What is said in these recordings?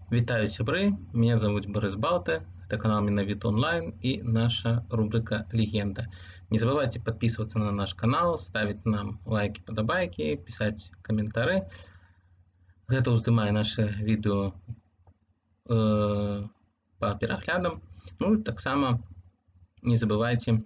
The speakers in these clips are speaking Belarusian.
Вітаю, сябры, меня зовут Борис Балта, это канал Миновит Онлайн и наша рубрика «Легенда». Не забывайте подписываться на наш канал, ставить нам лайки, падабайкі, писать комментарии. Гэта ўздымае наше відэо по пераглядам. Ну і таксама не забывайте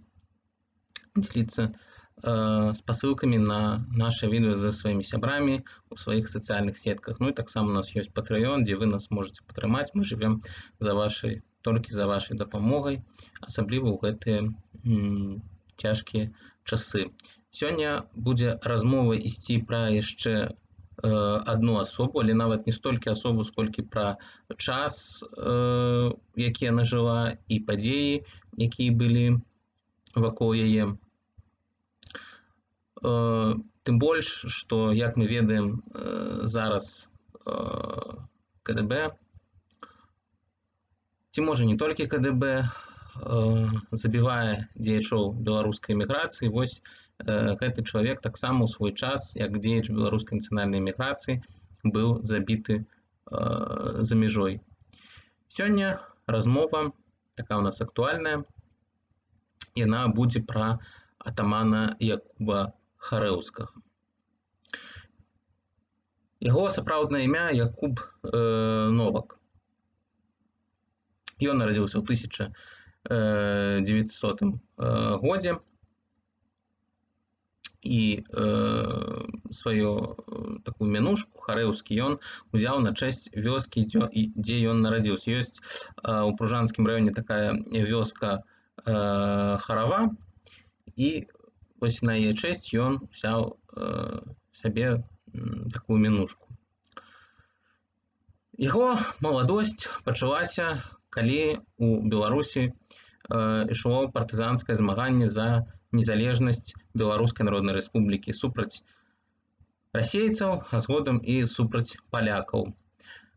делиться спасылкамі на наше відэо за сваімі сябрамі у сваіх сацыяльных сетках. Ну і таксама у нас ёсць Patreon, дзе вы нас можете падтрымаць. Мы жывем за вашай толькі за вашай дапамогай, асабліва ў гэтыя цяжкія часы. Сёння будзе размова ісці пра яшчэ адну асобу, але нават не столькі асобу, сколькі пра час, які яна жыла, і падзеі, якія былі вакол яе. Тым больш, што, як мы ведаем, зараз КДБ, ці можа не толькі КДБ, забівае дзеячоў беларускай эміграцыі. Вось гэты чалавек таксама ў свой час, як дзеяч беларускай нацыянальнай эміграцыі, быў забіты за мяжой. Сёння размова такая у нас актуальная, яна будзе пра атамана Якуба Харэўскага. Яго сапраўднае імя Якуб Новак. Ён нарадзіўся ў 1900 годзе і сваю такую мянушку Харэўскі ён узяў на чэсць вёскі, дзе ён нарадзіўся. Ёсць у Пружанскім раёне такая вёска Харава, і вось на яе чэсць ён узяў сабе такую мянушку. Яго маладосць пачалася, калі у Беларусі ішло партызанскае змаганне за незалежнасць Беларускай Народнай Рэспублікі супраць расейцаў, а згодам і супраць палякаў.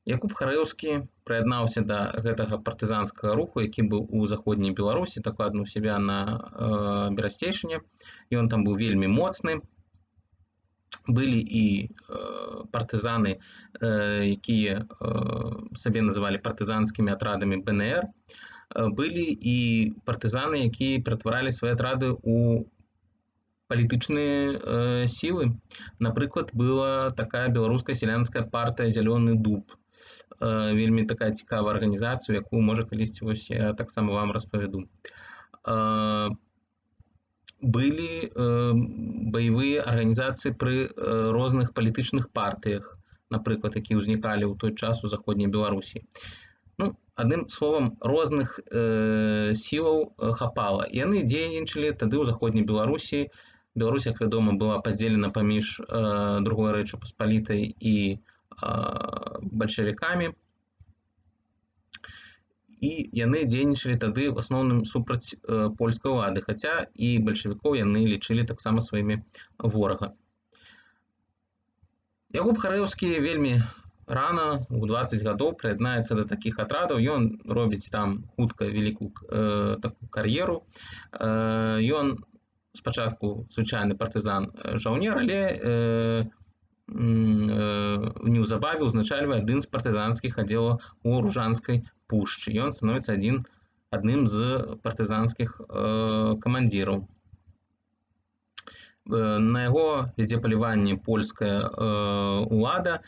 Якуб Харэўскі прыяднаўся да гэтага партызанскага руху, які быў у заходняй Беларусі, дакладна у сябе на Берасцейшчыне. Ён там быў вельмі моцны. Былі і партызаны, якія сабе называлі партызанскімі атрадамі БНР. Былі і партызаны, якія ператваралі свае атрады ў палітычныя сілы. Напрыклад, была такая беларуская сялянская партыя «Зялёны дуб». Вельмі такая цікавая арганізацыя, якую, можа, калісьці вось я таксама вам распавяду. Былі баявыя арганізацыі пры розных палітычных партыях, напрыклад, якія ўзнікалі ў той час у заходняй Беларусі. Ну, адным словам, розных сілаў хапала. Яны дзейнічалі тады ў заходняй Беларусі. Беларусь, як вядома, была падзелена паміж Другой Рэччу Паспалітай і бальшавікамі. І яны дзейнічалі тады в асноўным супраць польскай улады, хаця і бальшавікоў яны лічылі таксама сваімі ворагамі. Якуб Харэўскі вельмі рана, у 20 гадоў, прыяднаецца да такіх атрадаў. Ён робіць там хутка вялікую такую кар'еру. Ён спачатку звычайны партызан, жаўнер, але неўзабаве ўзначальвае адзін з партызанскіх аддзелаў у Ружанскай пушчы. Ён становіцца адным з партызанскіх камандзіраў. На яго вядзе паляванне польская улада.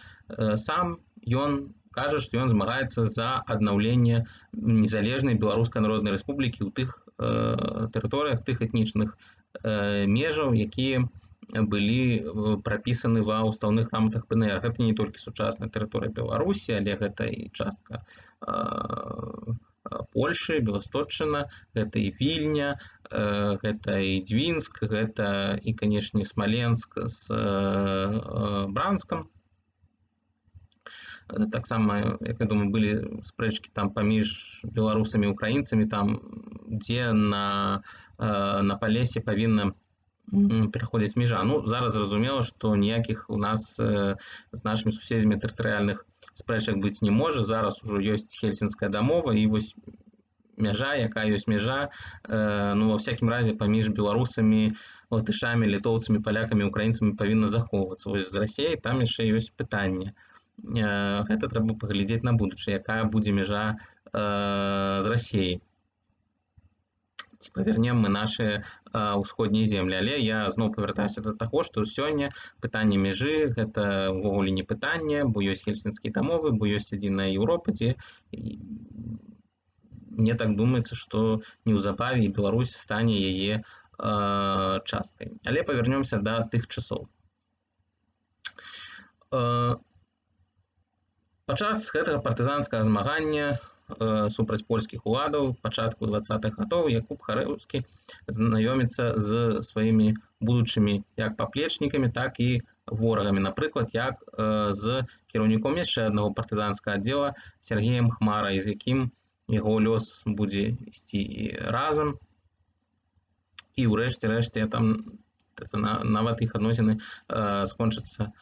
Сам ён кажа, што ён змагаецца за аднаўленне незалежнай Беларускай Народнай Рэспублікі ў тых тэрыторыях, тых этнічных межаў, якія былі прапісаны ва ўстаўных граматах БНР. Гэта не толькі сучасная тэрыторыя Беларусі, але гэта і частка Польшы, Беласточчына, гэта і Вільня, гэта і Дзвінск, гэта і, канешне, Смаленск з Бранскам. Таксама, як я думаю, былі спрэчкі там паміж беларусамі і украінцамі, там, дзе на Палесе павінна пераходзіць межа. Ну, зараз зразумела, што ніякіх у нас з нашымі суседзямі тэрытарыяльных спрэчак быць не можа. Зараз ужо ёсць Хельсінская дамова, і вось мяжа, якая ёсць мяжа, ну, ва всякім разе, паміж беларусамі, латышамі, літоўцамі, палякамі, украінцамі павінна захоўвацца. Вось з Расеяй там яшчэ ёсць пытанне. Гэта трэба паглядзець на будучы, якая будзе мяжа з Расіяй. Ці павернем мы нашы ўсходнія землі. Але я зноў павяртаюся да таго, што сёння пытанне мяжы — гэта ўвогуле не пытанне, бо ёсць Хельсінскія дамовы, бо ёсць адзіная Еўропа, дзе, мне так думаецца, што неўзабаве і Беларусь стане яе часткай. Але павернёмся да тых часоў. Падчас гэтага партызанскага змагання супраць польскіх уладаў пачатку 20-х гадоў Якуб Харэўскі знаёміцца з сваімі будучымі як паплечнікамі, так і ворагамі, напрыклад, як з кіраўніком яшчэ аднаго партызанскага аддзела Сергеем Хмарай, з якім яго лёс будзе ісці разам. І ўрэшце рэшце там нават іх адносіны скончацца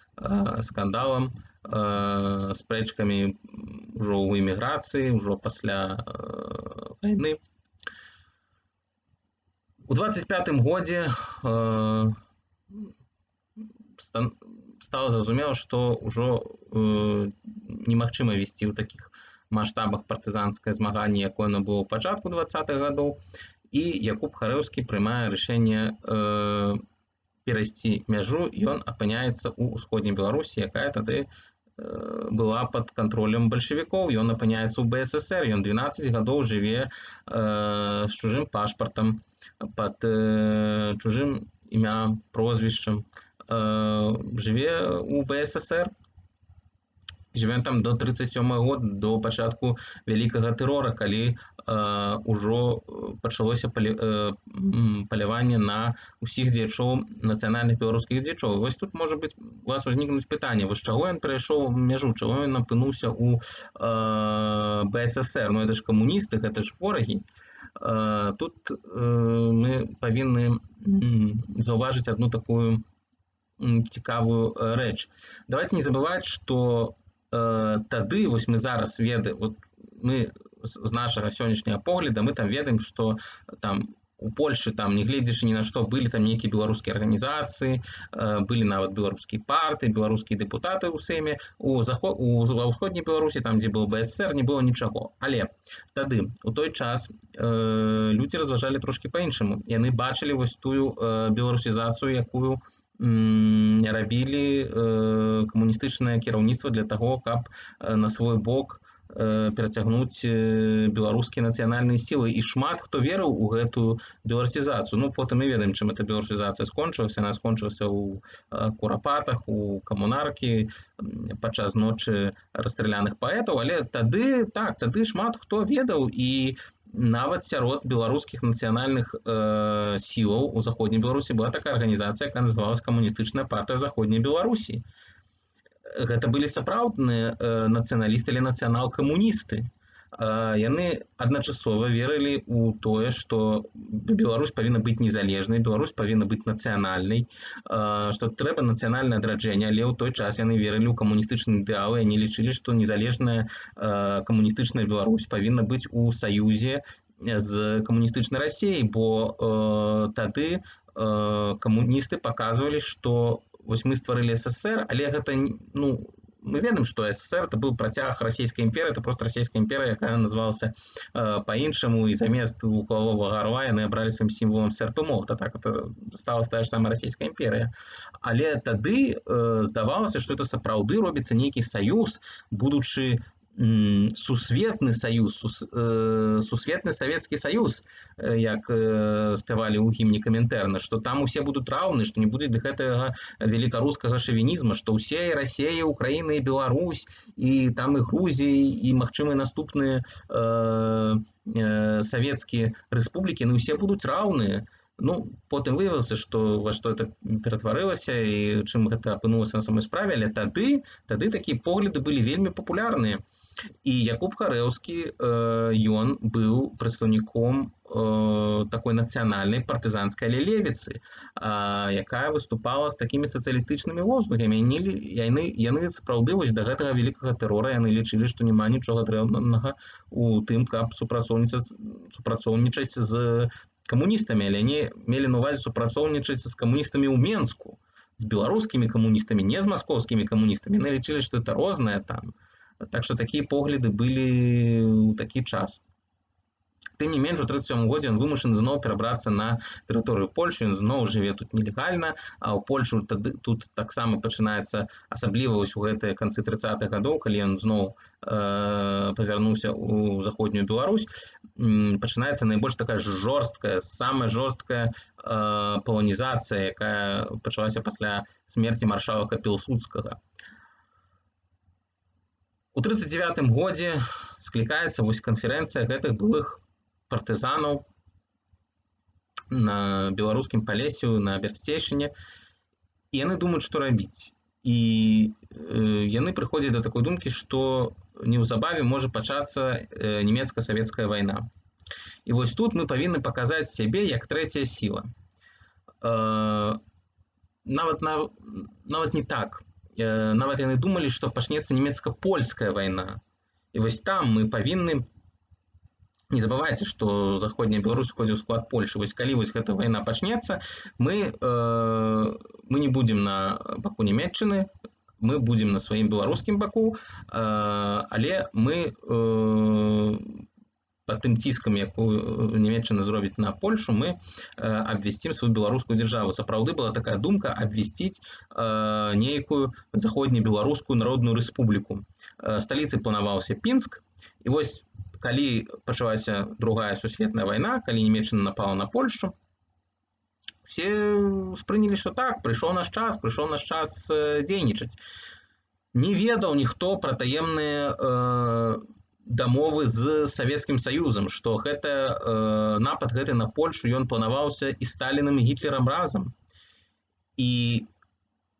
скандалам, спрэчкамі ўжо ў эміграцыі, ўжо пасля вайны. У 25 годзе стала зразумела, што ўжо немагчыма весці ў такіх маштабах партызанскае змаганне, якое оно было ў пачатку 20-х гадоў, і Якуб Харэўскі прымае рашэнне перайсці мяжу. Ён апыняецца ў усходняй Беларусі, якая тады была под кантролем бальшавікоў. Ён апыняецца ў БССР. Ён 12 гадоў жыве з чужым пашпартам, под чужым імя, прозвішчам, жыве у БССР. Жыве там до 37 год, до пачатку вялікага тэрора, калі ўжо пачалося паляванне на ўсіх дзеячоў, нацыянальных беларускіх дзеячоў. Вось тут можа быць у вас узнікнуць пытанне: вось чаго ён перайшоў мяжу, чаго ён апынуўся у БССР? Ну, это ж камуністы, гэта ж ворагі. Тут мы павінны заўважыць одну такую цікавую рэч. Давайте не забываць, что тады, вось мы зараз ведаем, вот мы з нашага сённяшняга погляда, мы там ведаем, что там у Польшы там, не гледзячы ні на што, былі там нейкія беларускія арганізацыі, былі нават беларускія партыі, беларускія дэпутаты ў Сейме. У заход у ва ўсходняй Беларусі, там, дзе был БССР, не было нічаго. Але тады, у той час, людзі разважалі трошки по-іншаму. Яны бачылі вось тую беларусізацыю, якую рабілі камуністычнае кіраўніцтва для таго, каб на свой бок перацягнуць беларускія нацыянальныя сілы, і шмат хто верыў у гэтую беларусізацыю. Ну, потым мы ведаем, чым эта беларусізацыя скончылася. Она скончылася ў Курапатах, у Камунаркі, падчас ночы расстраляных паэтаў. Але тады, так, тады шмат хто ведаў, і нават сярод беларускіх нацыянальных сілаў у заходняй Беларусі была такая арганізацыя, якая называлась Камуністычная партыя Заходняй Беларусі. Гэта былі сапраўдныя нацыяналісты или нацыянал-камуністы. Яны адначасова верылі ў тое, што Беларусь павінна быць незалежнай, Беларусь павінна быць нацыянальнай, што трэба нацыянальнае адраджэнне, але ў той час яны верылі ў камуністычныя ідэалы, яны лічылі, што незалежная камуністычная Беларусь павінна быць у саюзе з камуністычнай Расіяй, бо тады камуністы паказвалі, што вось мы стварылі СССР, але гэта ну, мы ведаем, што СССР — это быў працяг Расійскай імперыі, это просто Расійская імперыя, якая называлася па-іншаму, і замест двухгаловага орла яны абралі сваім сімвалам сэрп і молат, а так это стала тая ж самая Расійская імперыя. Але тады здавалася, што это сапраўды робіцца нейкі саюз, будучы сусветны саюз, сусветны Савецкі Саюз, як спявалі ў гімне Камінтэрна, што там усе будуць раўны, што не будзе гэтага великарускага шавінізма, што ўсе, і Расія, Украіна, і Беларусь, і там і Грузіі, і, магчыма, наступныя савецкія рэспублікі, ну, усе будуць раўныя. Ну, потым выявілася, што ва што это ператварылася і чым гэта апынулася на самой справе, але тады такія погляды былі вельмі папулярныя. І Якуб Харэўскі, ён быў прадстаўніком такой нацыянальнай партызанскай левіцы, якая выступала з такімі сацыялістычнымі лозунгамі. Яны сапраўды вось да гэтага вялікага тэрора яны лічылі, што няма нічога дрэннага у тым, каб супрацоўнічаць з камуністамі, але яны мелі на ўвазе супрацоўнічаць з камуністамі ў Менску. З беларускімі камуністамі, не з маскоўскімі камуністамі. Яны лічылі, што это рознае там. Так што такія погляды былі ў такі час. Тым не менш, у 37 годзе ён вымушаны зноў перабрацца на тэрыторыю Польшы, ён зноў жыве тут нелегальна, а ў Польшу тады тут таксама пачынаецца, асабліва вось у гэтыя канцы 30-х гадоў, калі ён зноў павярнуўся ў заходнюю Беларусь, пачынаецца найбольш такая жорсткая, самая жорсткая паланізацыя, якая пачалася пасля смерці маршалка Пілсудскага. У 39 годзе склікаецца вось канферэнцыя гэтых былых партызанаў на беларускім Палессю, на Берасцейшчыне, і яны думаюць, што рабіць. І яны прыходзяць да такой думкі, што неўзабаве можа пачацца нямецка-савецкая вайна. І вось тут мы павінны паказаць сябе як трэцяя сіла. Нават не так. Нават яны думалі, што пачнецца нямецка-польская вайна. І вось там мы павінны. Не забывайце, што заходняя Беларусь уваходзіць у склад Польшы. Вось калі вось гэта вайна пачнецца, мы не будзем на баку Нямеччыны, мы будзем на сваім беларускім баку, але мы пад тым ціскам, якую Нямеччына зробіць на Польшу, мы абвясцім сваю беларускую дзяржаву. Сапраўды была такая думка абвясціць нейкую заходнебеларускую народную рэспубліку. Сталіцай планаваўся Пінск. І вось калі пачалася Другая сусветная вайна, калі Нямеччына напала на Польшу, все успрынялі, што так, прыйшоў наш час, прыйшоў наш час дзейнічаць. Не ведаў ніхто пра таемныя дамовы з Савецкім Саюзам, што гэта напад гэты на Польшу, ён планаваўся і Сталіным, і Гітлерам разам. І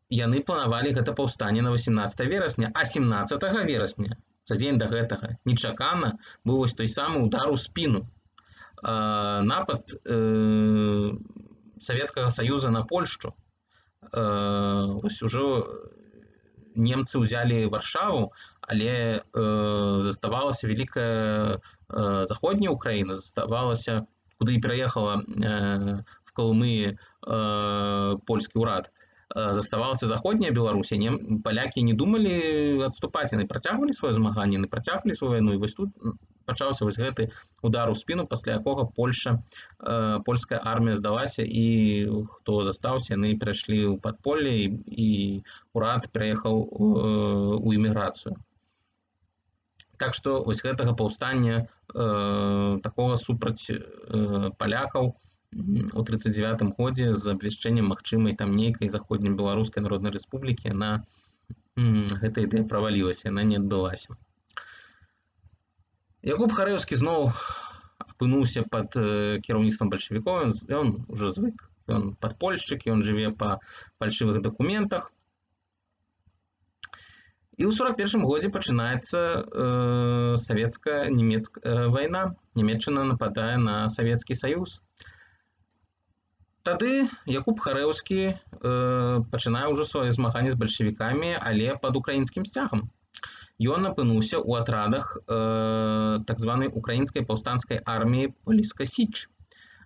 яны планавалі гэта паўстанне на 18 верасня, а 17 верасня, за дзень да гэтага, нечакана быў вось той самы удар у спіну. Напад Савецкага Саюза на Польшчу. Вось ужо немцы ўзялі Варшаву, але заставалася вялікая заходняя Украіна, заставалася, куды і пераехала в Калмыі польскі ўрад. Заставалася заходняя Беларусь, палякі не думалі адступаць, яны працягвалі сваё змаганне, яны працягвалі сваю вайну, і вось тут пачаўся вось гэты удар у спіну, пасля якога Польша, польская армія здалася, і хто застаўся, яны перайшлі ў падполле, і урад пераехаў у эміграцыю. Так што вось гэтага паўстання такога супраць палякаў у 39 годзе з абвяшчэннем магчымай там нейкай заходнебеларускай народнай рэспублікі, яна, гэта ідэя правалілася, яна не адбылася. Якуб Харэўскі зноў апынуўся пад кіраўніцтвам бальшавікоў, ён уже звык, ён падпольшчык, ён жыве па фальшывых дакументах. І ў 41 годзе пачынаецца савецка-нямецкая вайна. Нямеччына нападае на Савецкі Саюз. Тады Якуб Харэўскі пачынае ўжо сваё змаганне з бальшавікамі, але пад украінскім сцягам. Ён апынуўся ў атрадах так званай украінскай паўстанцкай арміі Польска Січ.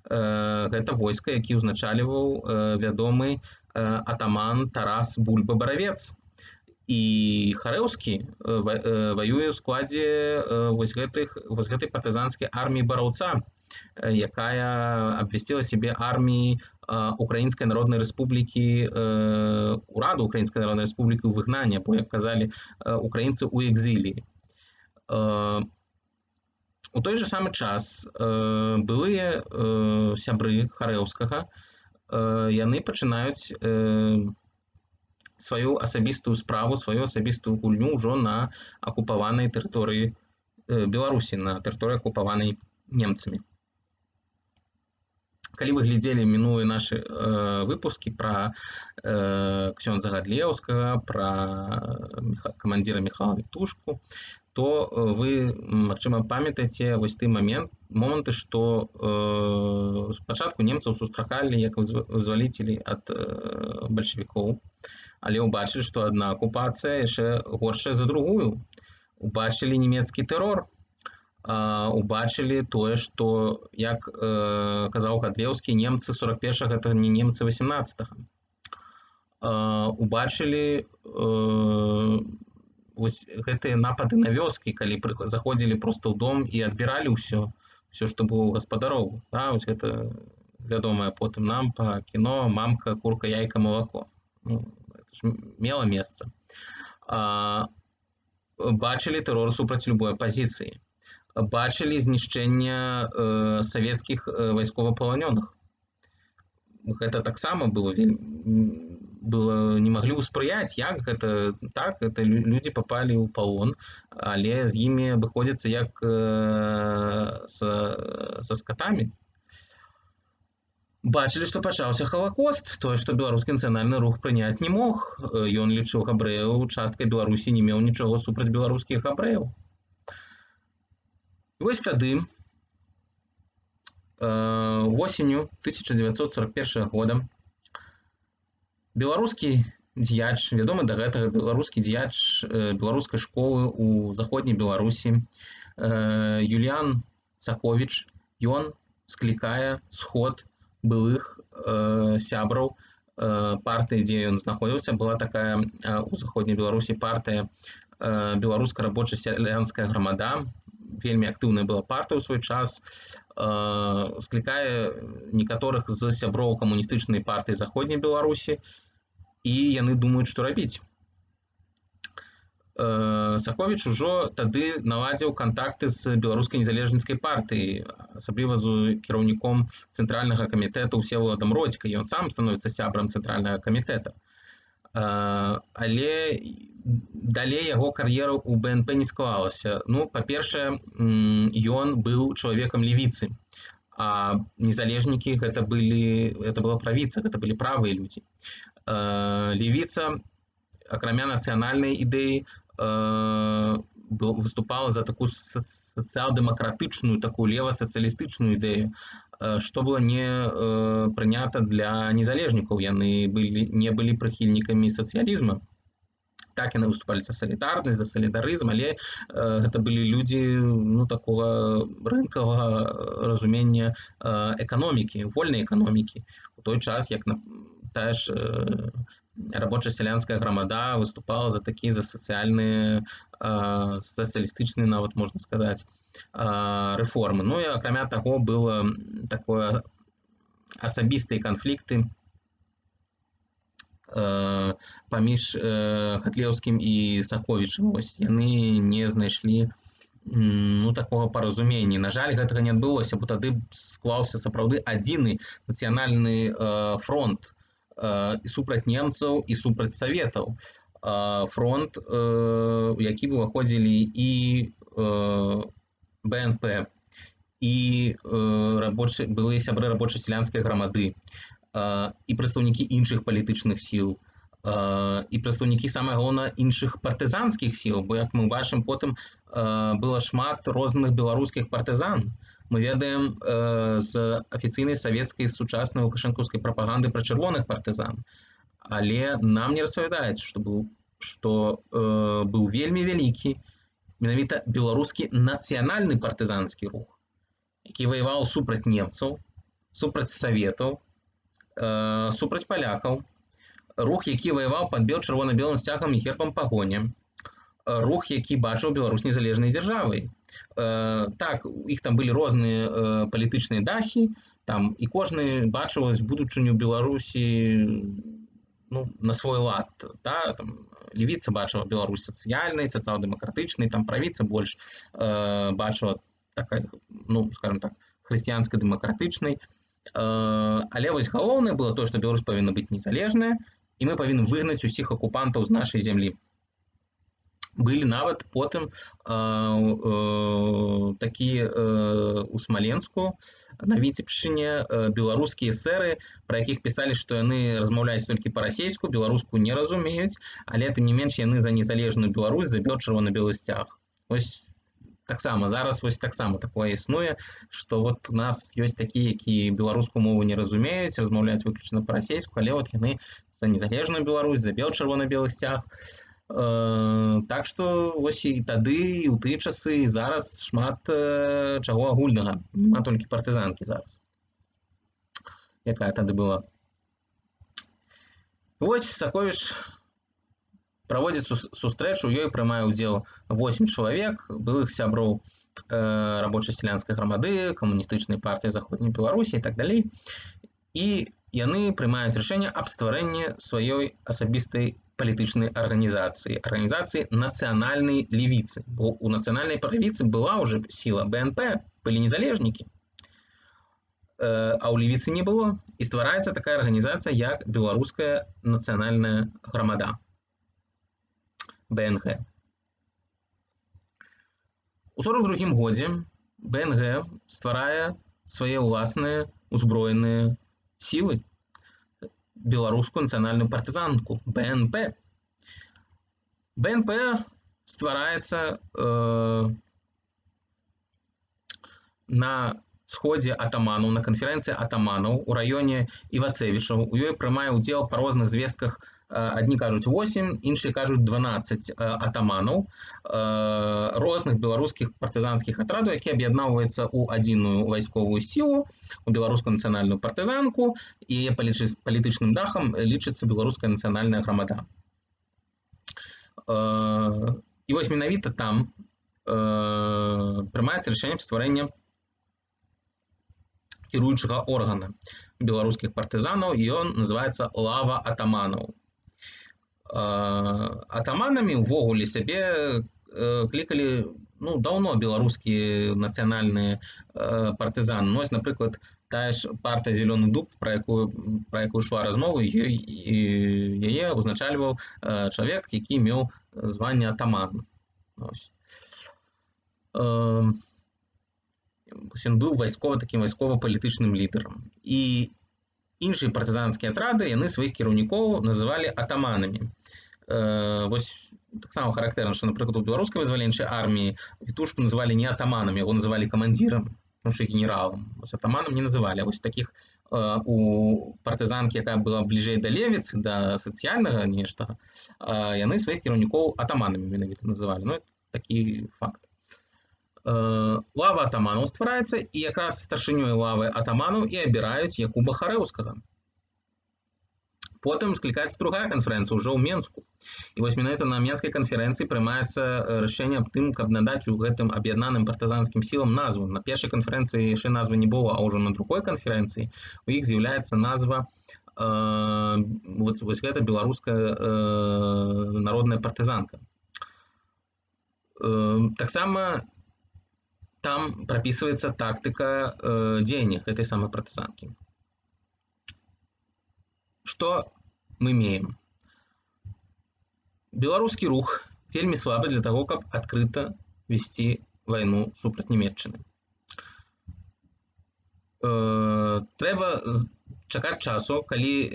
Гэта войска, які ўзначальваў вядомы атаман Тарас Бульба-Баравец. І Харэўскі ваюе ў складзе вось гэтай партызанскай арміі Бараўца, якая абвясціла сябе арміяй Украінскай Народнай Рэспублікі, ураду Украінскай Народнай Рэспублікі ў выгнанні, або, як казалі, украінцы ў экзіліі. У той жа самы час былыя сябры Харэўскага, яны пачынаюць сваю асабістую справу, сваю асабістую гульню ўжо на акупаванай тэрыторыі Беларусі, на тэрыторыі, акупаванай немцамі. Калі вы глядзелі мінулыя нашы выпускі пра ксёндза Гадлеўскага, пра камандзіра Міхала Вітушку, то вы, магчыма, памятаеце вось ты моманты, што спачатку немцаў сустракалі як вызваліцелей ад бальшавікоў, але ўбачылі, што адна акупацыя яшчэ горшая за другую. Убачылі нямецкі тэрор, убачылі тое, што, як казаў Гадлеўскі, немцы 41 это не немцы 18. Убачылі вось гэтыя напады на вёскі, калі заходзілі проста ў дом і адбіралі ўсё, все, што было ў гаспадароў. Да, вось гэта вядомае потым нам па кіно «Мамка, курка, яйка, малако». Ну, это ж мела месца. Бачылі тэрор супраць любой апазіцыі. Бачылі знішчэнне савецкіх вайсковапаланёных. Гэта таксама было вельмі было, не маглі ўспрыяць, як гэта так, это людзі папалі ў палон, але з імі абыходзяцца як са скатамі. Бачылі, што пачаўся халакост, тое, што беларускі нацыянальны рух прыняць не мог. Ён лічыў габрэяў часткай Беларусі, не меў нічога супраць беларускіх габрэяў. І вось тады, восенню 1941 года, беларускі дзеяч, вядомы да гэтага беларускі дзеяч беларускай школы ў заходняй Беларусі Юліан Саковіч, ён склікае сход былых сябраў партыі, дзе ён знаходзіўся. Была такая у заходняй Беларусі партыя «Беларуска рабоча-сялянская грамада», вельмі актыўная была партыя ў свой час. Склікае некаторых з сяброў камуністычнай партыі заходняй Беларусі, і яны думаюць, што рабіць. Саковіч ужо тады наладзіў кантакты з беларускай незалежніцкай партыяй, асабліва з кіраўніком цэнтральнага камітэта Усеваладам Родзька. Ён сам становіцца сябрам цэнтральнага камітэта. Але далей яго кар'ера ў БНП не склалася. Ну, па-першае, ён быў чалавекам левіцы, а незалежнікі гэта была правіца, гэта былі правыя людзі. Левіца, акрамя нацыянальнай ідэі, выступала за такую сацыял-дэмакратычную, такую левасацыялістычную ідэю, што было не прынята для незалежнікаў. Яны не былі прыхільнікамі сацыялізма. Так, яны выступалі за салідарнасць, за салідарызм, але гэта былі людзі, ну, такога рынкавага разумення эканомікі, вольнай эканомікі. У той час як тая ж рабоча-сялянская грамада выступала за такі, за сацыяльныя, сацыялістычныя нават, можна сказаць, рэформы. Ну і акрамя таго, было такое асабістыя канфлікты паміж Хатлеўскім і Саковічым. Вось яны не знайшлі, ну, такога паразумення. На жаль, гэтага не адбылося, бо тады склаўся сапраўды адзіны нацыянальны фронт супраць немцаў і супраць саветаў. Фронт, у які б уваходзілі і БНП, і былыя сябры рабоча-сялянскай грамады, і прадстаўнікі іншых палітычных сіл, і прадстаўнікі, самае галоўнае, іншых партызанскіх сіл, бо, як мы бачым потым, было шмат розных беларускіх партызан. Мы ведаем з афіцыйнай савецкай, сучаснай лукашэнкаўскай прапаганды пра чырвоных партызан. Але нам не распавядаюць, што быў вельмі вялікі менавіта беларускі нацыянальны партызанскі рух, які ваяваў супраць немцаў, супраць саветаў, супраць палякаў. Рух, які ваяваў пад бел-чырвона-белым сцягам і гербам Пагоня. Рух, які бачыў Беларусь незалежнай дзяржавай. Так, у іх там былі розныя палітычныя дахі, там і кожны бачыў будучыню Беларусі, ну, на свой лад. Да? Там, левіца бачыла Беларусь сацыяльнай, сацыял-дэмакратычнай, там правіца больш бачыла такая, ну, скажем так, хрысціянска-дэмакратычнай. Але вось галоўнае было то, што Беларусь павінна быць незалежная, і мы павінны выгнаць усіх акупантаў з нашай зямлі. Былі нават потым такі у Смаленску на Віцебшчыне беларускія эсэры, пра якіх пісалі, што яны размаўляюць толькі па-расейску, беларуску не разумеюць, але тым не менш яны за незалежную Беларусь, за бел-чырвона-белы сцяг. Ось таксама зараз вось таксама такое існуе, што вот у нас ёсць такія, які беларускую мову не разумеюць, размаўляюць выключна па-расейску, але вот яны за незалежную Беларусь, за бел-чырвона-белы сцяг. Так што вось і тады, і ў тыя часы, і зараз шмат чаго агульнага. Няма толькі партызанкі зараз, якая тады была. Вось Саковіч праводзіць сустрэчу, у ёй прымае ўдзел 8 чалавек, былых сяброў рабочай сялянскай грамады, камуністычнай партыі Заходняй Беларусі і так далей. І яны прымаюць рашэнне аб стварэнні сваёй асабістай палітычнай арганізацыі, арганізацыі нацыянальнай левіцы. Бо у нацыянальнай правіцы была ўжо сіла БНП, былі незалежнікі. А ў левіцы не было. І ствараецца такая арганізацыя, як Беларуская нацыянальная грамада. БНГ. У 42 годзе БНГ стварае свае ўласныя ўзброеныя сілы, беларускую нацыянальную партызанку БНП. БНП ствараецца на сходзе атаманаў, на канферэнцыі атаманаў у раёне Івацевічаў. У ёй прымае ўдзел, па розных звестках, адні кажуць 8, іншыя кажуць 12 атаманаў розных беларускіх партызанскіх атрадаў, якія аб'ядноўваюцца ў адзіную вайсковую сілу, у беларускую нацыянальную партызанку, і яе палітычным дахам лічыцца Беларуская нацыянальная грамада. І вось менавіта там прымаецца рашэнне аб стварэнні кіруючага органа беларускіх партызанаў, і ён называецца «Лава атаманаў». Атаманамі ўвогуле сябе клікалі, ну, даўно беларускія нацыянальныя партызаны. Ну, ось, напрыклад, тая ж партыя «Зялёны дуб», пра якую ішла размова, яе ўзначальваў чалавек, які меў званне атаман. Ось. Ён быў вайскова такім вайскова-палітычным лідарам. І іншыя партызанскія атрады, яны сваіх кіраўнікоў называлі атаманамі. Вось таксама характэрна, што, напрыклад, у беларускай вызваленчай арміі Вітушку называлі не атаманам, яго называлі камандзірам, ну, що генералам. Вось атаманам не называлі. А вось такіх у партызанкі, якая была бліжэй да левіцы, да сацыяльнага нешта, яны сваіх кіраўнікоў атаманамі менавіта называлі. Ну, это такі факт. Лава атаманаў ствараецца, і якраз старшынёй лавы атаманаў і абіраюць Якуба Харэўскага. Потым склікаецца другая канферэнцыя ўжо ў Менску. І вось менавіта на Менскай канферэнцыі прымаецца рашэнне аб тым, каб надаць у гэтым аб'яднаным партызанскім сілам назву. На першай канферэнцыі яшчэ назвы не было, а ўжо на другой канферэнцыі у іх з'яўляецца назва вот, вось гэта беларуская народная партызанка. Таксама там прапісваецца тактыка дзеяння гэтай самай партызанкі. Што мы имеем? Беларускі рух вельмі слабы для таго, каб адкрыта весці вайну супраць Нямеччыны. Трэба чакаць часу, калі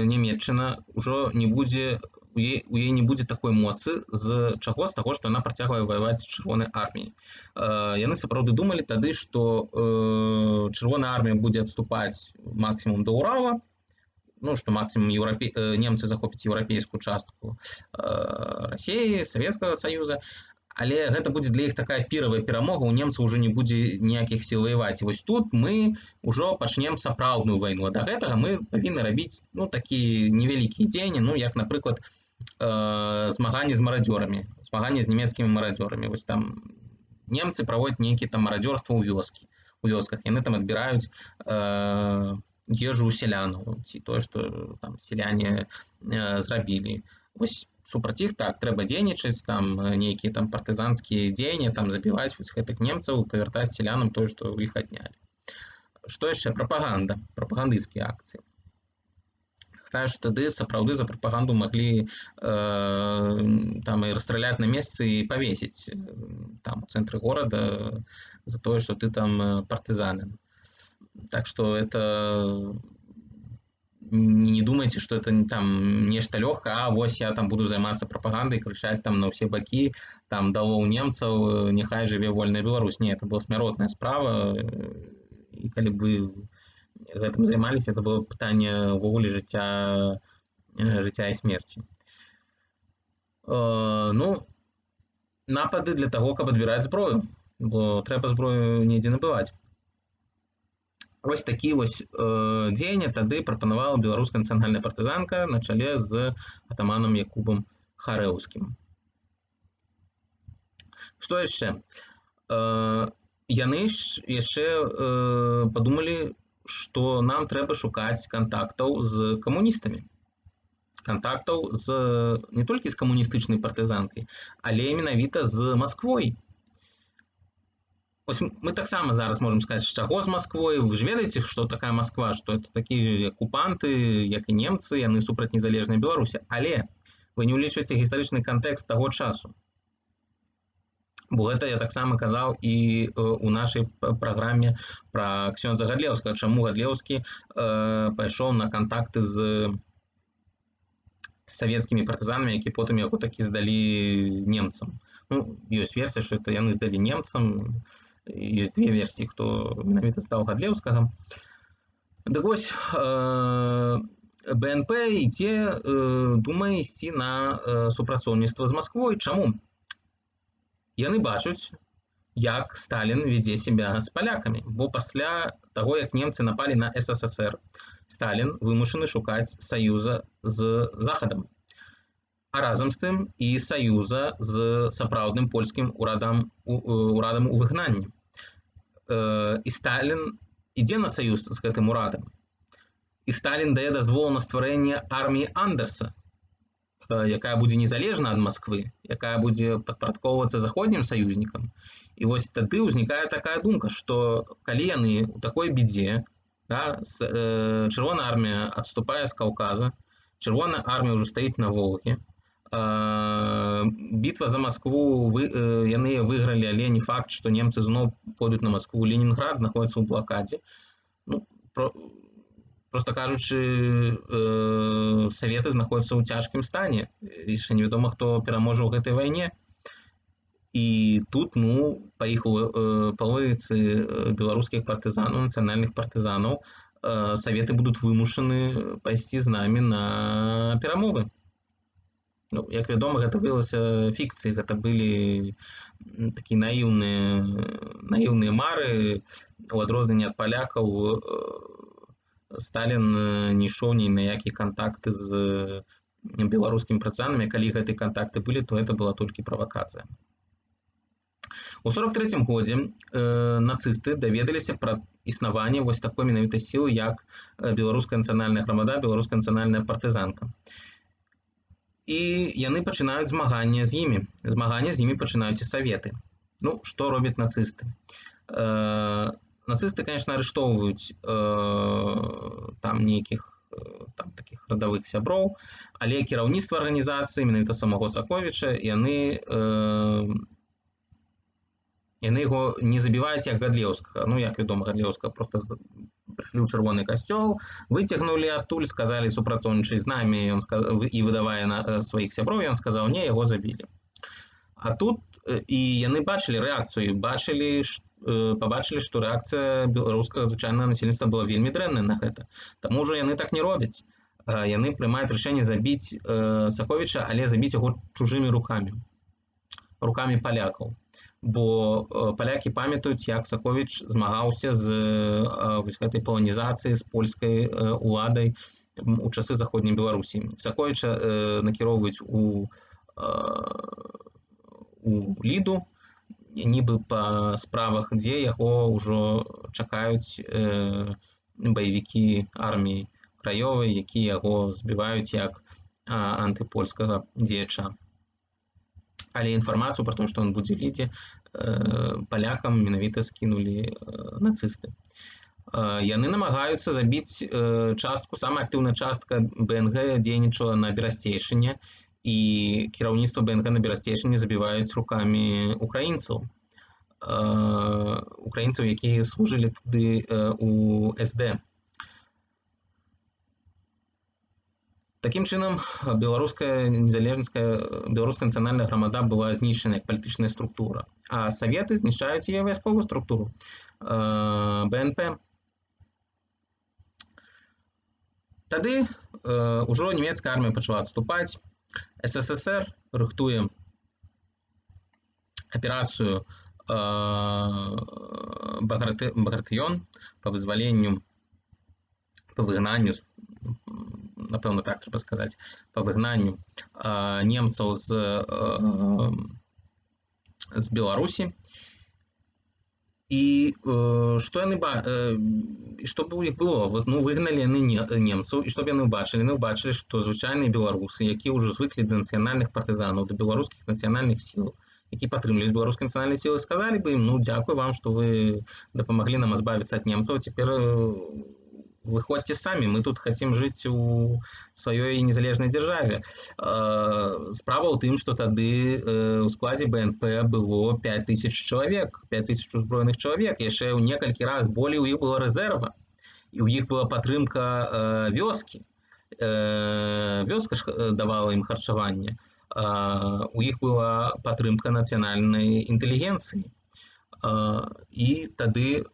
Нямеччына ўжо не будзе, у яе не будзе такой моцы. З чаго? З таго, што яна працягвае ваяваць з Чырвонай арміяй. Яны сапраўды думалі тады, што Чырвоная армія будзе адступаць максімум да Урала, ну, што максімум немцы захопяць еўрапейскую частку Расеі, Савецкага Саюза, але гэта будзе для іх такая піравая перамога, у немцаў ўжо не будзе ніякіх сіл ваяваць. І вось тут мы ўжо пачнем сапраўдную вайну. А да гэтага мы павінны рабіць, ну, такія невялікія дзеянні, ну, як, напрыклад, змаганне з марадзёрамі, змаганне з нямецкімі марадзёрамі. Вось там немцы праводзяць нейкія там марадзёрства ў вёсках, яны там адбіраюць ежу ў сялянаў ці тое, што там сяляне зрабілі. Вось супраць іх так трэба дзейнічаць, там нейкія там партызанскія дзеянні, там забіваць вось гэтых немцаў, павяртаць сялянам тое, што ў іх аднялі. Што яшчэ? Прапаганда, прапагандысцкія акцыі. Тая ж тады сапраўды за прапаганду маглі там і расстраляць на месцы і павесіць там у цэнтры горада за тое, што ты там партызанін. Так что это не думайте, что это там нешта лёгкае, а вось я там буду займацца прапагандай, крычаць там на ўсе бакі там: «Далоў немцаў, няхай жыве вольная Беларусь». Не, это была смяротная справа, і калі б вы гэтым займаліся, это было пытанне ўвогуле жыцця і смерці. Ну, напады для таго, каб адбіраць зброю, бо трэба зброю недзе набываць. Вось такі вось дзеянне тады прапанавала беларуская нацыянальная партызанка на чале з атаманам Якубам Харэўскім. Што яшчэ? Яны ж яшчэ падумалі, што нам трэба шукаць кантактаў з камуністамі. Кантактаў не толькі з камуністычнай партызанкай, але і менавіта з Масквой. Ось мы таксама зараз можам сказаць, з чаго з Масквой. Вы ж ведаеце, што такая Масква, што это такія акупанты, як і немцы, яны супраць незалежнай Беларусі. Але вы не ўлічваеце гістарычны кантэкст таго часу. Бо гэта я таксама казаў і у нашай праграме пра ксёндза Гадлеўскага, чаму Гадлеўскі пайшоў на кантакты з савецкімі партызанамі, які потым яго такі здалі немцам. Ну, ёсць версія, што это яны здалі немцам, ёсць две версіі, хто менавіта здаў Гадлеўскага. Дык вось, БНП ідзе, думае ісці на супрацоўніцтва з Масквой. Чаму? Яны бачуць, як Сталін вядзе себя з палякамі, бо пасля таго, як немцы напалі на СССР, Сталін вымушаны шукаць саюза з Захадам, а разам з тым і саюза з сапраўдным польскім урадам у выгнанні. І Сталін ідзе на саюз з гэтым урадам. І Сталін дае дазвол на стварэнне арміі Андерса, якая будзе незалежна ад Масквы, якая будзе падпарадкоўвацца заходнім саюзнікам. І вось тады ўзнікае такая думка, што калі яны ў такой бедзе, да, Чырвоная армія адступае з Каўказа, Чырвоная армія ўжо стаіць на Волге, бітва за Маскву, яны выйгралі, але не факт, што немцы зноў пойдуць на Маскву. Ленінград знаходіцца ў блакадзе. Ну, просто кажучы, саветы знаходзяцца ў цяжкім стане. Яшчэ невядома, хто пераможа ў гэтай вайне. І тут, ну, па іх па логіцы, беларускіх партызанаў, нацыянальных партызанаў, саветы будуць вымушаны пайсці з намі на перамовы. Ну, як вядома, гэта выявілася фікцыяй, гэта былі такія наіўныя мары. У адрозненне ад палякаў, Сталін не ішоў ні на якія кантакты з беларускімі партызанамі. Калі гэтыя кантакты былі, то это была толькі правакацыя. У 43-м годзе нацысты даведаліся пра існаванне вось такой менавіта сілы, як беларуская нацыянальная грамада, беларуская нацыянальная партызанка. І яны пачынаюць змаганне з імі. Змаганне з імі пачынаюць і саветы. Ну, што робяць нацысты? Нацысты, конечно, арыштоўваюць там нейкіх там такіх радавых сяброў, але кіраўніцтва арганізацыі, менавіта самого Саковіча, яны яго не забіваюць, як Гадлеўскага. Ну, як вядома, Гадлеўскага просто прыйшлі ў Чырвоны касцёл, выцягнулі адтуль, сказалі: «Супрацоўнічай з намі ён і выдавае на сваіх сяброў». Ён сказаў: «Не», яго забілі. А тут і яны бачылі рэакцыю, пабачылі, што рэакцыя беларускага звычайнага насельніцтва была вельмі дрэнная на гэта. Таму ўжо яны так не робяць. Яны прымаюць рашэнне забіць Саковіча, але забіць яго чужымі рукамі, рукамі палякаў. Бо палякі памятаюць, як Саковіч змагаўся з вось гэтай паланізацыяй, з польскай уладай у часы заходняй Беларусі. Саковіча накіроўваюць у Ліду, нібы па справах, дзе яго ўжо чакаюць баевікі Арміі Краёвай, якія яго збіваюць як антыпольскага дзеяча. Але інфармацыю пра тое, што ён будзе Лідзе, палякам менавіта скінулі нацысты. Яны намагаюцца забіць частку, самая актыўная частка БНГ дзейнічала на Берасцейшыне, і кіраўніцтва БНГ на Берасцейшыне забіваюць рукамі украінцаў. Украінцаў, якія служылі туды у СД. Такім чынам, беларуская незалежніцкая, беларуская нацыянальная грамада была знішчана як палітычная структура, а саветы знішчаюць яе вайсковую структуру БНП. Тады ўжо нямецкая армія пачала адступаць. СССР рыхтуе аперацыю Багратыён па вызваленню, па выгнанню, напэўна, так трэба сказаць, па выгнанню немцаў з Беларусі. І што яны што бы ў іх было? Вот, ну, выгналі яны немцаў, і што б яны ўбачылі? Яны ўбачылі, што звычайныя беларусы, якія ўжо звыклі да нацыянальных партызанаў, да беларускіх нацыянальных сіл, які падтрымліваюць беларускія нацыянальныя сілы, сказалі бы ім: «Ну, дзякуй вам, што вы дапамаглі нам азбавіцца ад немцаў, цяпер выходзьце самі, мы тут хотим жыць у сваёй незалежнай дзяржаве». Справа ў тым, што тады у складзе БНП было 5000 чалавек, 5000 узброеных чалавек, яшчэ ў некалькі раз болей у іх было рэзерва, і ў іх была падтрымка вёскі. Вёска ж давала ім харчаванне. У іх была падтрымка нацыянальнай інтэлігенцыі. І тады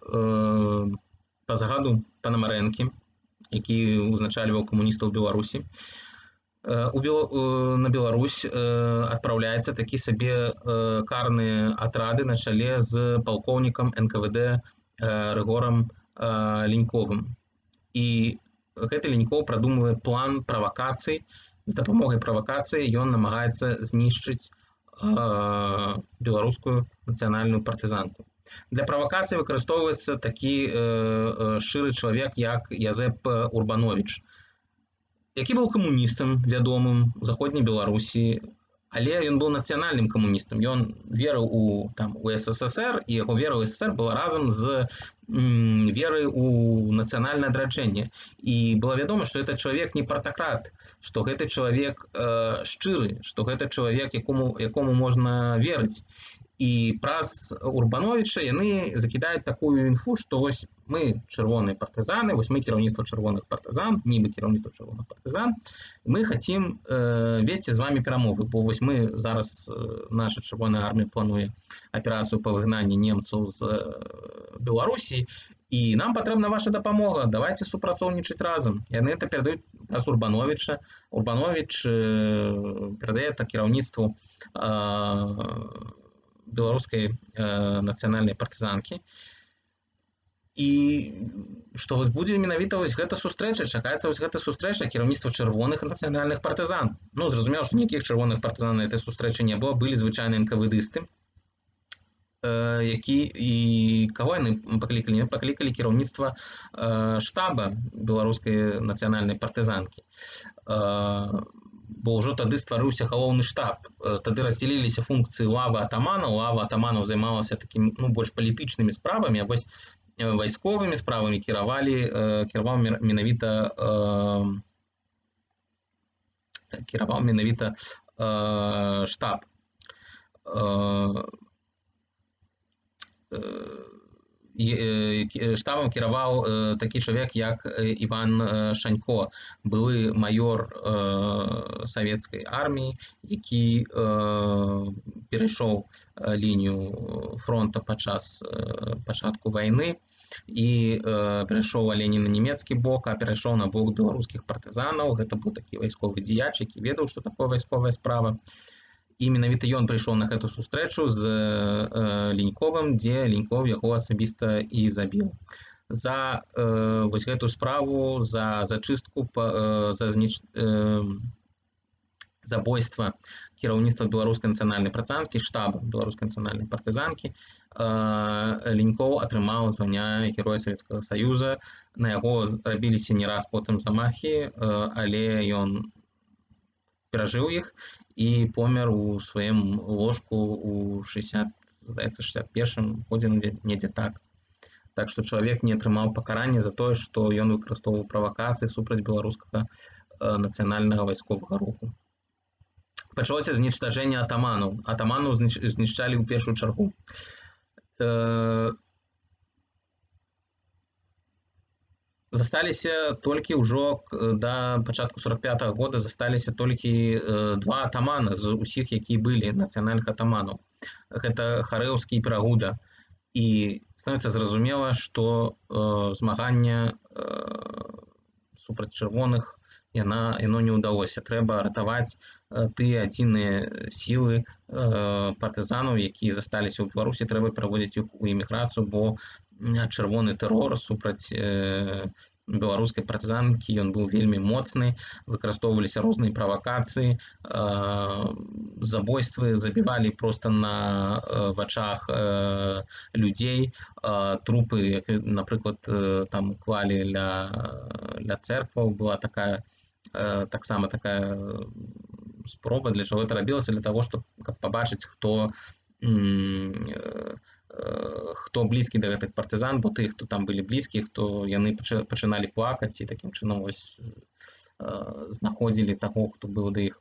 па загаду Панамарэнкі, які ўзначальваў камуністаў Беларусі, на Беларусь адпраўляецца такі сабе карныя атрады на чале з палкоўнікам НКВД Рыгорам Ліньковым. І гэты Лінькоў прадумвае план правакацый. З дапамогай правакацыі ён намагаецца знішчыць беларускую нацыянальную партызанку. Для правакацыі выкарыстоўваецца такі шчыры чалавек, як Язэп Урбанович, які быў камуністам вядомым у заходняй Беларусі, але ён быў нацыянальным камуністам. Ён верыў у, там, у СССР, і яго вера ў СССР была разам з верай у нацыянальнае адраджэнне. І было вядома, што это чалавек не партакрат, што гэты чалавек шчыры, што гэта чалавек, якому можна верыць. І праз Урбановича яны закідаюць такую інфу, што вось мы чырвоныя партызаны, вось мы кіраўніцтва чырвоных партызан, нібы кіраўніцтва чырвоных партызан, мы хацім весці з вами перамовы, бо вось мы зараз, наша чырвоная армія плануе аперацыю па выгнанні немцаў з Беларусі, і нам патрэбна ваша дапамога, давайте супрацоўнічаць разам. Яны это перадаюць праз Урбановича. Урбанович перадае это кіраўніцтву беларускай нацыянальнай партызанкі, і што вось будзе менавіта вось гэта сустрэча, чакаецца вось гэта сустрэча кіраўніцтва чырвоных нацыянальных партызан. Ну, зразумела, што ніякіх чырвоных партызан на этой сустрэчы не было, былі звычайныя энкавэдысты, які і каго яны паклікалі? Паклікалі кіраўніцтва штаба беларускай нацыянальнай партызанкі, бо ўжо тады стварыўся галоўны штаб. Тады раздзяліліся функцыі лавы атаманаў. Лава атаманаў займалася такім, ну, больш палітычнымі справамі, а вось вайсковымі справамі кіраваў менавіта штаб. Штабам кіраваў такі чалавек, як Іван Шанько, былы маёр савецкай арміі, які перайшоў лінію фронта падчас пачатку вайны і перайшоў, але не на нямецкі бок, а перайшоў на бок беларускіх партызанаў. Гэта быў такі вайсковы дзеяч, які ведаў, што такое вайсковая справа. І менавіта ён прыйшоў на гэту сустрэчу з Ліньковым, дзе Лінькоў яго асабіста і забіў. За вось гэту справу, за зачыстку, за забойства кіраўніцтва беларускай нацыянальнай партызанкі, штаба беларускай нацыянальнай партызанкі, Лінькоў атрымаў звання Героя Савецкага Саюза. На яго рабіліся не раз потым замахі, але ён перажыў іх і помер у сваім ложку у 60, здаецца, 61 годзе, недзе так. Так што чалавек не атрымаў пакарання за тое, што ён выкарыстоўваў правакацыі супраць беларускага нацыянальнага вайсковага руху. Пачалося знічтажэнне атаманаў. Атаманаў знішчалі ў першую чаргу. Засталіся толькі ўжо да пачатку 45-го года засталіся толькі два атамана з усіх, якія былі нацыянальных атаманаў. Гэта Харэўскі і Перагуда. І становіцца зразумела, што змагання супраць чырвоных Яно не ўдалося. Трэба ратаваць тыя адзіныя сілы партызанаў, якія засталіся ў Беларусі, трэба пераводзіць іх у эміграцыю, бо чырвоны тэрор супраць беларускай партызанкі, ён быў вельмі моцны, выкарыстоўваліся розныя правакацыі, забойствы, забівалі проста на вачах людзей, трупы, як, напрыклад, там клалі ля цэркваў, была такая таксама такая спроба. Для чаго это рабілася? Для того, чтоб каб пабачыць, хто блізкі да гэтых партызан, бо тых, хто там былі блізкі, хто яны пачыналі плакаць, і такім чынам вось знаходзілі таго, хто быў да іх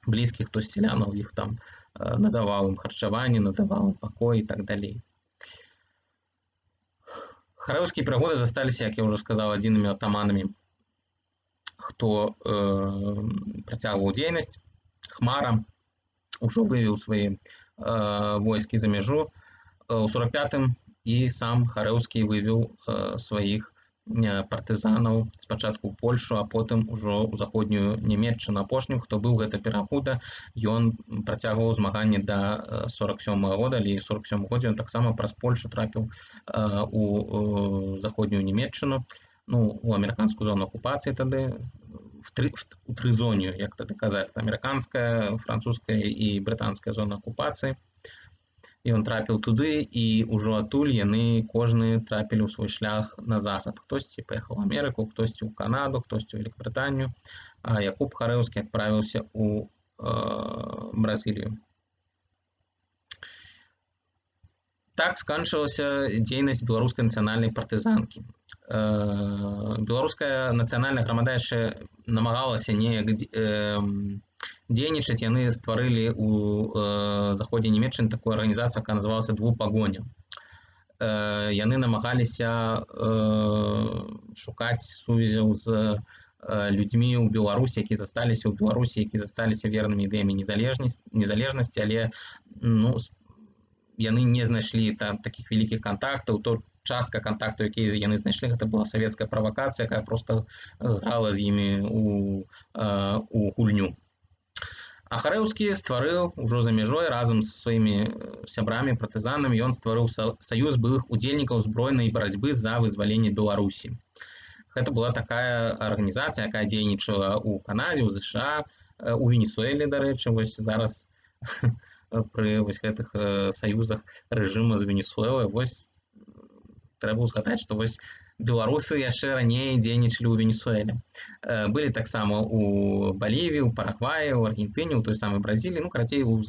блізкі, хто з сялянаў іх там надаваў ім харчаванне, надаваў ім пакой і так далей. Харэўскі і Перагуда засталіся, як я ўжо сказаў, адзінымі атаманамі, хто працягваў дзейнасць. Хмара ўжо вывеў свае войскі за мяжу у 45-м, і сам Харэўскі вывеў сваіх партызанаў спачатку ў Польшу, а потым ужо ў заходнюю Нямеччыну. Апошнім, хто быў, гэта Перагуда, ён працягваў змаганне да 47 -го года, але ў 47 годзе ён таксама праз Польшу трапіў у заходнюю Нямеччыну, ну, у амерыканскую зону акупацыі тады, у трызонію, як тады казалі, амерыканская, французская і брытанская зона акупацыі. Ён трапіў туды, і ўжо адтуль яны кожны трапілі ў свой шлях на захад. Хтосьці паехаў у Амерыку, хтосьці ў Канаду, хтосьці ў Великабрытанію, а Якуб Харэўскі адправіўся ў Бразілію. Так сканчылася дзейнасць беларускай нацыянальнай партызанкі. Беларуская нацыянальная грамада яшчэ намагалася неяк дзейнічаць. Яны стварылі у заходняй Нямеччыны такую арганізацыю, якая называлася «Двупагоня». Яны намагаліся шукаць сувязяў з людзьмі ў Беларусі, якія засталіся ў Беларусі, якія засталіся вернымі ідэямі незалежнасці, але, ну, яны не знайшлі там такіх вялікіх кантактаў. То частка кантактаў, якія яны знайшлі, гэта была савецкая правакацыя, якая проста грала з імі у гульню. А Харэўскі стварыў ужо за мяжой разам са сваімі сябрамі партызанамі, ён стварыў саюз былых удзельнікаў збройнай барацьбы за вызваленне Беларусі. Гэта была такая арганізацыя, якая дзейнічала ў Канадзе, у ЗША, у Венесуэле, дарэчы, вось зараз пры вось гэтых саюзах рэжыма з Венесуэлай, вось трэба ўзгадаць, што вось беларусы яшчэ раней дзейнічалі ў Венесуэле. Былі таксама у Балівіі, у Парагваі, у Аргентыне, у той самай Бразіліі, ну, карацей, у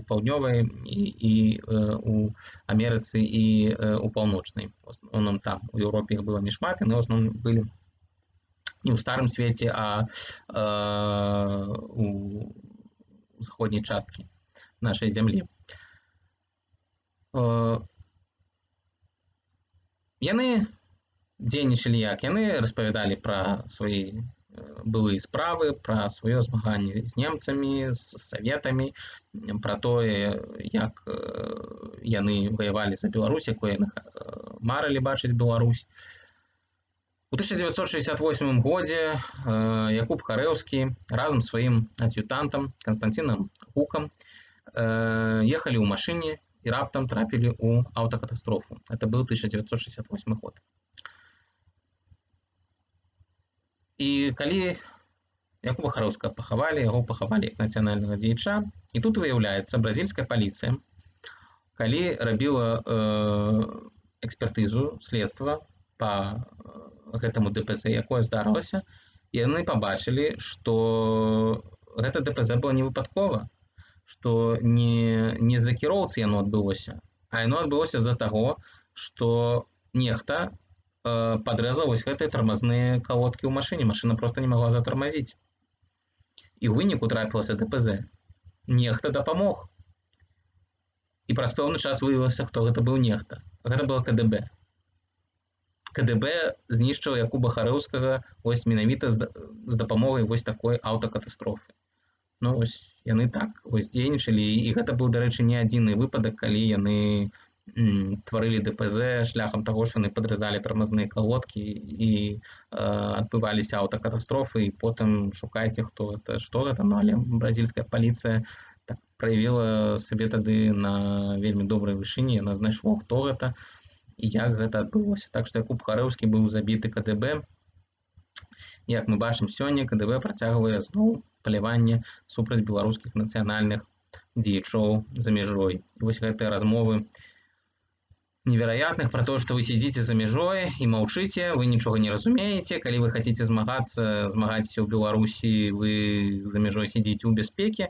паўднёвай і у Амерыцы і у паўночнай. У асноўным там, у Еўропе іх было не шмат, яны ў асноўным былі не ў старым свеце, а у заходняй часткі нашай зямлі. Яны дзейнічалі як? Яны распавядалі пра свае былыя справы, пра сваё змаганне з немцамі, з саветамі, пра тое, як яны ваявалі за Беларусь, якой яны марылі бачыць Беларусь. У 1968 годзе Якуб Харэўскі разам з сваім ад'ютантам Канстанцінам Гукам ехалі ў машыне і раптам трапілі ў аўтакатастрофу. Это быў 1968 год. І калі Якуба Харэўскага пахавалі, яго пахавалі як нацыянальнага дзеяча. І тут выяўляецца, бразільская паліцыя, калі рабіла экспертызу следства па гэтаму ДПЗ, якое здарылася, яны пабачылі, што гэта ДПЗ было не выпадкова, што не з-за кіроўцы яно адбылося, а яно адбылося з-за таго, што нехта падрэзаў вось гэтыя тармазныя калодкі ў машыне, машына проста не магла затармазіць. І ў выніку трапілася ДПЗ. Нехта дапамог. І праз пэўны час выявілася, хто гэта быў нехта. Гэта было КДБ. КДБ знішчыла Якуба Харэўскага вось менавіта з дапамогай вось такой аўтакатастрофы. Ну, вось яны так вось дзейнічалі, і гэта быў, дарэчы, не адзіны выпадак, калі яны Тварылі ДПЗ шляхам таго, што яны падразалі тармазныя калодкі і адбываліся аўтакатастрофы, і потым шукайце, хто это, што гэта. Ну, але бразільская паліцыя так праявіла сабе тады на вельмі добрай вышыні, яна знайшла, хто гэта і як гэта адбылося. Так што Якуб Харэўскі быў забіты КДБ. Як мы бачым сёння, КДБ працягвае зноў паляванне супраць беларускіх нацыянальных дзеячоў за мяжой. І вось гэтыя размовы невероятных про то, что вы сидите за мяжой і маўчыце, вы нічога не разумееце, калі вы хотите змагацца, змагайцеся ў Беларусі, вы за мяжой сидите ў бяспеке.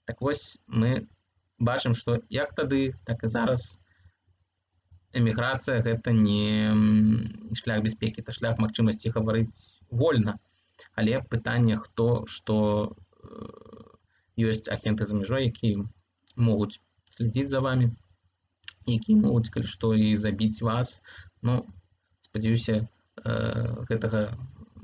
Так вось, мы бачым, што як тады, так і зараз эміграцыя — гэта не шлях бяспекі, это шлях магчымасці гаварыць вольна. Але пытанне, хто што, ёсць агенты за мяжой, якія могуць следзіць за вами, якія могуць, калі што, і забіць вас. Ну, спадзяюся, гэтага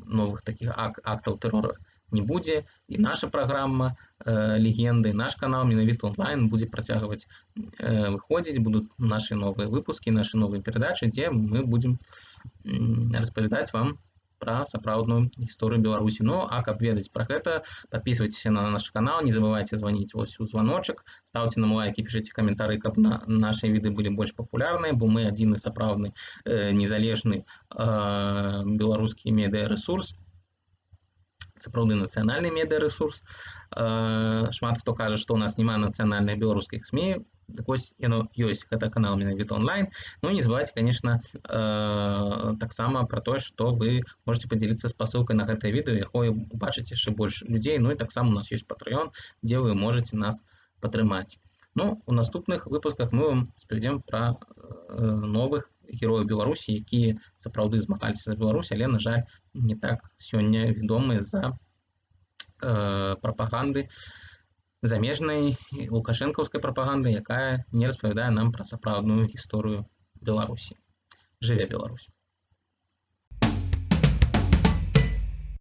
новых такіх актаў тэрора не будзе, і наша праграма «Легенды», наш канал «Менавіта онлайн» будзе працягваць выходзіць, будуць нашы новыя выпускі, нашы новыя перадачы, дзе мы будзем распавядаць вам пра сапраўдную гісторыю Беларусі. Ну а каб ведаць пра гэта, подписывайтесь на наш канал, не забывайте звонить вось у звоночек, ставьте нам лайки, пишите каментары, каб на наши віды былі больш папулярныя, бо мы адзіны сапраўдны незалежны беларускі медыарэсурс, сапраўды нацыянальны медыарэсурс. Шмат хто кажа, што у нас няма нацыянальных беларускіх СМІ. Так вось, яно ёсць, гэта канал «Менавіта онлайн». Ну, не забывайте, конечно, таксама про тое, што вы можете подзяліцца спасылкай на гэтае відэо, якое убачыць яшчэ больш людзей. Ну і таксама у нас ёсць Patreon, дзе вы можете нас падтрымаць. Ну, у наступных выпусках мы вам распавядзем пра новых герояў Беларусі, якія сапраўды змагаліся за Беларусь, але, на жаль, не так сёння вядомыя з-за прапаганды замежнай, лукашэнкаўскай прапаганды, якая не распавядае нам пра сапраўдную гісторыю Беларусі. Жыве Беларусь!